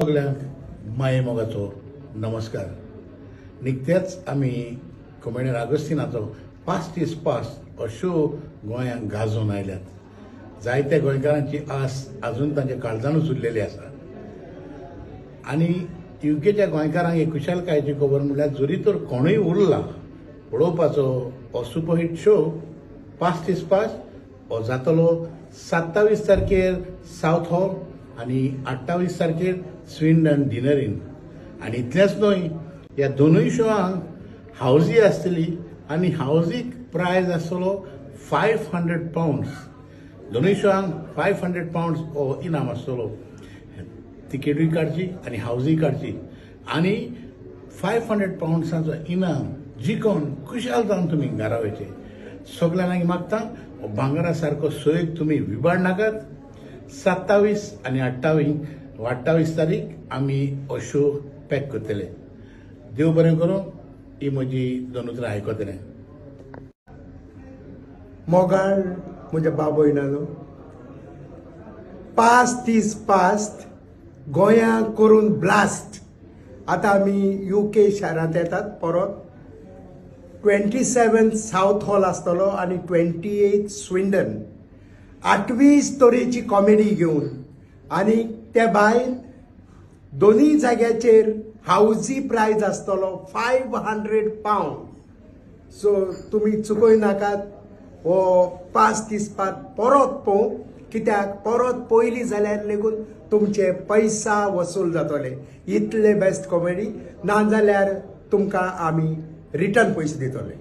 सगल्यांक माये मोगाचो नमस्कार. निकतेच आमी कॉमेडियन आगोस्तिनाचो पास्ट is past हो शो गोंयांत गाजोवन आयल्यात. जायत्या गोंयकारांची आस अजून तांच्या काळजानूच उरलेली आसा आनी युकेच्या गोंयकारांक एक खुशालकायेची खबर म्हणल्यार जरी तर कोणूय उरला पळोवपाचो हो superhit show Past is Past हो जातलो 27 तारखेर सावथ हॉल आनी 28 तारखेर स्विंडन डिनर इन. आनी इतलेंच न्हय, ह्या दोनूय शोआंक हावजी आसतली आनी हावजीक प्रायज आसतलो 500 पावंड्स. दोनूय शोआंक 500 पावंड्स हो इनाम आसतलो. तिकेटूय काडची आनी हावजूय काडची आनी 500 पावंड्साचो इनाम जिखोन खुशाल जावन तुमी घरा वयचे. सगळ्यांक लागीं मागता, हो भांगरा सारको सोय तुमी विबाड नाकात. 27 आनी 28 तारीख आमी हो शो पॅक करतले. देव बरें करूं. ही म्हजी दोन उतरां आयकतले. मोगाळ म्हज्या बाबयणानो, पास्ट is past, गोंयांत करून ब्लास्ट. आतां आमी युके शारांत येतात परत. 27 सावथ हॉल आसतलो आनी 28 स्विंडन. 28 तरेची कॉमेडी घेवन आनी ते भायर दोनूय जाग्याचेर हावजी प्रायज आसतलो 500 पावंड. सो तुमी चुकोय नाकात. हो पास्ट is past परत पळोवंक, कित्याक परत पळयली जाल्यार लेगून तुमचे पैसा वसूल जातले, इतले बेस्ट कॉमेडी. ना जाल्यार तुमकां आमी रिटर्न पयशे दितले.